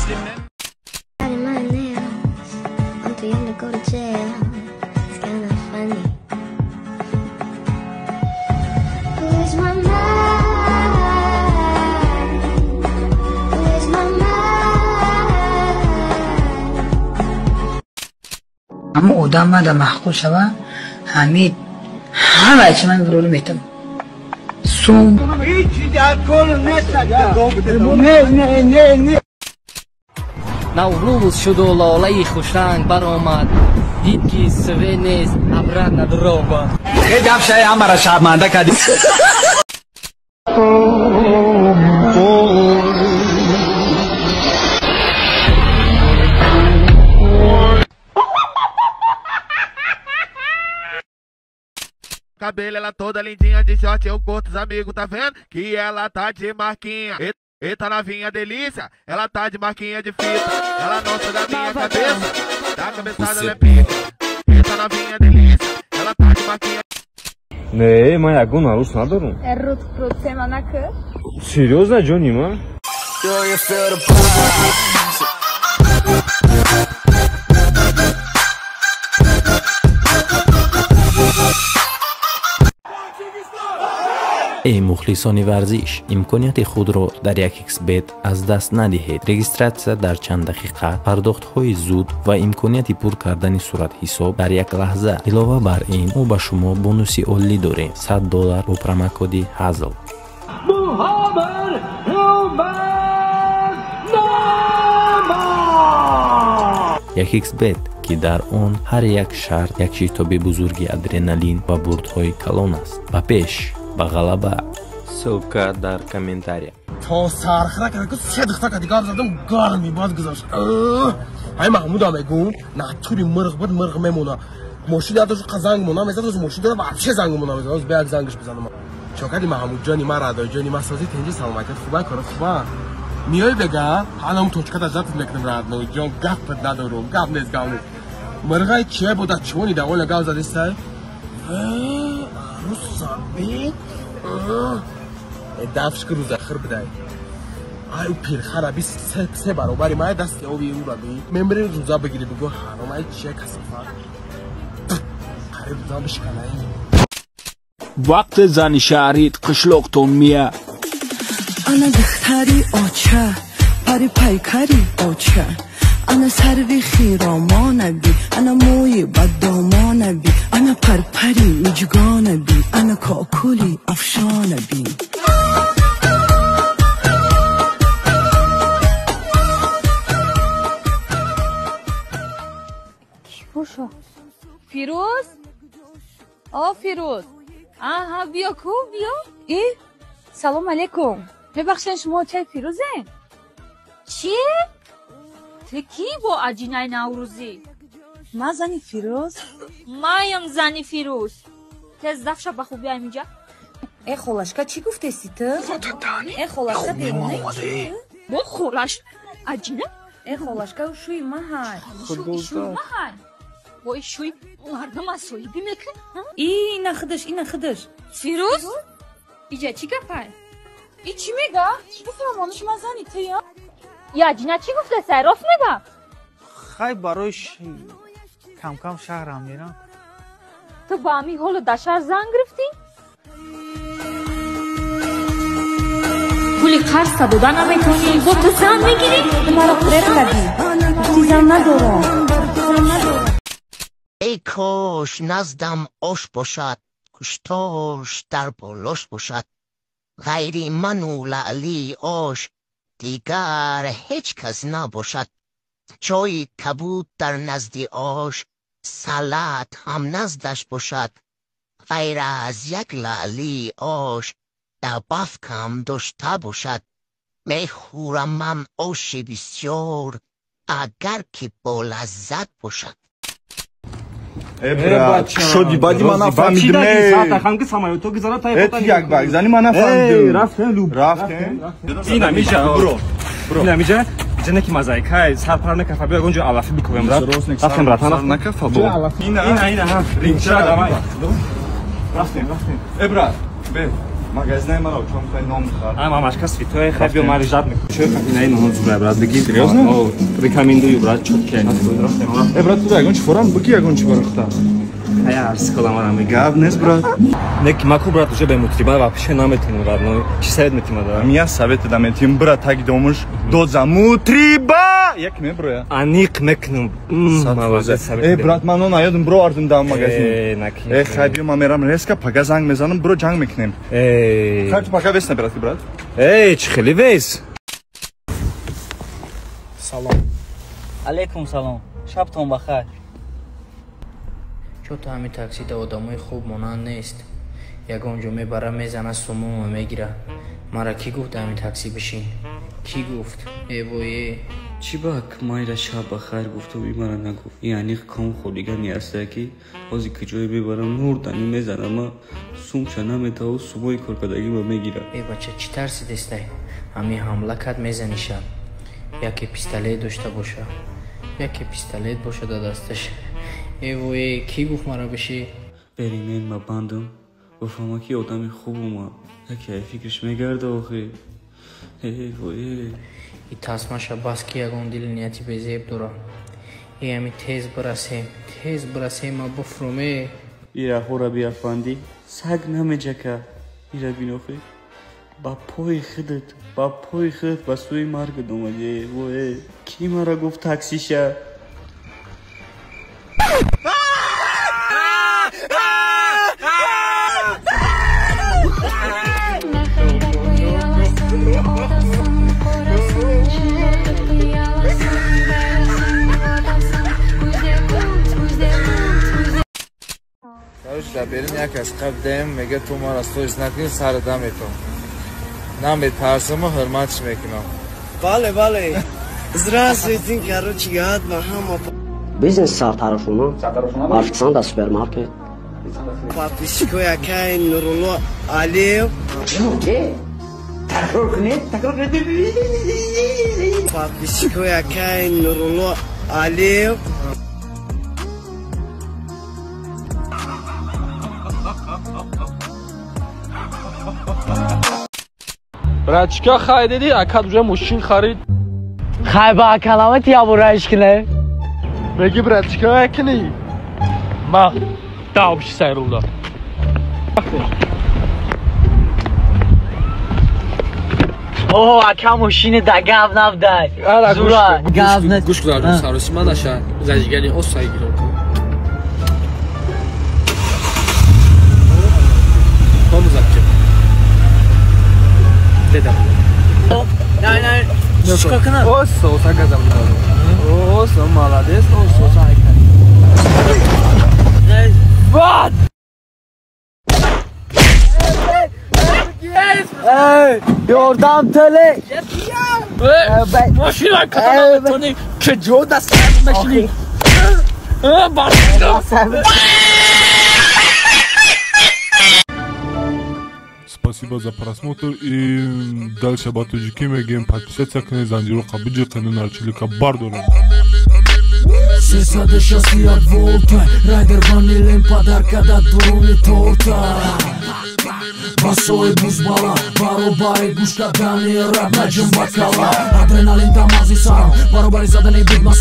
I'm too young to go to jail. It's kinda funny. Where's my mind? Where's my mind? Ҳама одам мада маҳқул шава, ҳамид ҳама чи ман бирору метам. Сум. Не, не, не. Наврӯз шуду лолаи хушранг баромад, дид ки свет нест, обратно даромад. Гап шай ҳамаро шарманда кардӣ. Cabelo, ela toda lindinha de short, eu curto os amigos, tá vendo? Que ela tá de marquinha. Eita novinha delícia, ela tá de marquinha de fita. Ela não sai da minha cabeça, da cabeçada ela é pica. Eita novinha delícia, ela tá de marquinha. Не, ман ягон арӯс надорам. Рут рут семанака. Серьёзно, ҷони ман? Эй мухлисони варзиш, имконияти худро дар 1xBet аз даст надиҳед. Регистратсия дар чанд дақиқа, пардохтҳои зуд ва имконияти пур кардани суратҳисоб дар як лаҳза. Илова бар ин, мо ба шумо бонуси олӣ дорем: 100 доллар бо промокоди ҳазл. 1xBet, ки дар он ҳар як шарт як шитоби бузурги адреналин ва бурдҳои калон аст. Ба пеш, ба ғалаба! Ссылка дар комментария. То сархира карда се духтака дигар задам, гарми бад гузашт. Ҳай Маҳмуда мегум, натури мирғ буд, мирғ мемона. Мошин дошт, занг мона мезад, рӯз мошин дора, вообще занг мона мезад. Рӯз беяк зангш бизанам. Чокади Маҳмудҷони ма, радоҷони ма, сози тенҷи, саломатият хуба, кора хуба. Миёй бега, ҳалам точка да затт мекунам, радноҷон, гап надорум, гап нест, гап нест. Мирғай чие буда, чивони давола гап задистай? Рӯз дафш ки рӯзахир бидай. Ай, ӯ пирхара би се баробари май дасти оби ӯра би. Мембери рӯза бигири, бигӯ ҳаром, ай чия касофат. Қариб рӯза бишканай. Вақте зани шаҳрит қишлоқтон мия. Ана духтари оча, пари пайкари оча, ана сарви хиромонаби, ана мӯи баддомонаби, ана парпари миҷгонаби, ана кокули афшонаби. Боша. Фирӯз? О, Фирӯз. Аҳа, биё ку, биё. И салом алейкум. Мебахшен, шумо чай Фирӯзен? Чӣ? Ту кӣ бо аҷинаи наврӯзӣ? Ман зани Фирӯз. Маям зани Фирӯз. Тез дафша ба хубӣ аминҷа. Э, холашка, чӣ гуфтеси ту? Э, холашка, девона? Бо холаш аҷина? Э, холашка, шӯи маҳай. Шӯи маҳай. Бо шӯи мардум аз соҳибӣ мекунад? И ина худаш, ина худаш. Фирӯз? Иҷа чӣ гапай? И чӣ мега? Бифаҳмонаш, ман зани туя. Я аҷина чӣ гуфтесай? Рост мега? Хай, барои камкам шаҳрам мерам. Ту ба ҳамин ҳолу дар шаҳр зан гирифтӣ? Пули қарзта дода наметавонӣ, бо ту зан мегирӣ? Ту маро фиреб кардӣ. Гуфтӣ зан надорам. Эй кош наздам ош бошад, гӯштош дар болош бошад, ғайри ману лаълии ош дигар ҳеҷ кас набошад. Ҷойи кабуд дар назди ош, салат ҳам наздаш бошад, ғайр аз як лаълии ош дар бафкам дошта бошад. Мехӯрамам оши бисёр, агар ки болаззат бошад. Шоди баъди ман нафаҳмидим. Як багзани ман нафаҳмидим. Рафтем. Рафтем. Ина миҷа, ина миҷа, ҷана ки мозаикай сарпар накафа, биё ягон ҷо алафӣ бикӯем. Рафтем, братан. Накафа бо. Ина, ина, ина, рингча, давай. Рафтем, рафтем. Э, брат, бе. Магазинаи мара учом кай ном хар. А мамашка святое, хай биё мари жад мекунӣ. Чё кафинаи нон зура, брат, бигӣ. Серьёзно? О, рекомендую, брат, чётко. Э, брат, ту ягон чи форам, бигӣ ягон чи барам хута. Хай арз кала мара мега. Гап нест, брат. Не ки маку, брат, уже бемутриба вообще наметунам, родной. Чи совет метима да? Мия совет да метим, брат, таги домуш доза мутриба. Як меброя. Аниқ мекунам. Э, брат, ман нон аёдум, бро ардум дар магазин. Э, наки. Э, хай биё, ман мерам резко, пага занг мезанам, бро ҷанг мекунем. Э. Хай ту пага вес набират, брат. Эй, чи хели вес? Салом. Алейкум салом. Шабтон бахайр. Чо то ҳами таксида одамои хуб монанд нест. Ягон ҷо мебара, мезана, сумома мегира. Мара кӣ гуфт ҳами такси бишин? Кӣ гуфт? Э вое. Чӣ бак майра шаб бахайр гуфтум, и мара нагуфт. И аниқ ком худигани астая ки ҳози куҷое мебарам, мурдани мезанама, сумша наметаву сумои коркардагима мегира. Э бача, чӣ тарсидестай? Ҳами ҳамла кард, мезаниша. Яке пистолет дошта боша. Яке пистолет боша да дасташ. Э вое, кӣ гуфт мара биши? Беримен ма бандам, бифаҳма ки одами хубума. Яке ай фикраш мегарда охи. Э вое. И тасмаша бас ки ягон дили нияти безеб дора. Э ҳами тез бирасем, тез бирасем, ма буфруме. Ира ҳора биафандӣ, саг намеҷака. Ира бинохи. Ба пои худат, ба пои худат ба сӯи маргат омадӣ. Вое, кӣ мара гуфт таксиша? Дар берин як аз қабдаем, мега ту мара сторис накунӣ, сара наметон. Наметарсаму ҳурматш мекунам. Бале, бале. Здравствуйте, короче, гад ма ҳама. Бизнес сартарошона. Официант дар супермаркет. Подписчикои акай Нурулло Алиев. Такрор кунед, такрор кунед. Подписчикои акай Нурулло Алиев. Брат, чика хай диди, акад уже мошин харид. Хай ба акаламат ябураиш кине. Меги брат, чика кини? Ма да обши сайрулда. О, ака мошини да гав набдай. Зура, гав на. Гӯш кун, сароси ман наша. Зажигани ос сай гирам кун. Тому запче. Дедам. Не, не. Чика кунам? Ос, оса газам. Ос, молодец, ос, оса. Вот! Эй, ёрдам теле. Мошина катана метони, ке ҷо даст мешини. Спасибо за просмотр и дальше ба тоҷикӣ мегӯем подписаться кунед, занҷиро биҷиқед, нарчилика бардоред. 361 волта, райдер ванилем подарка да дуруни торта. Басои бузбала, баробари гӯш кардани раб наҷум ба кала. Адреналин дамази сарам, баробари задани бигма.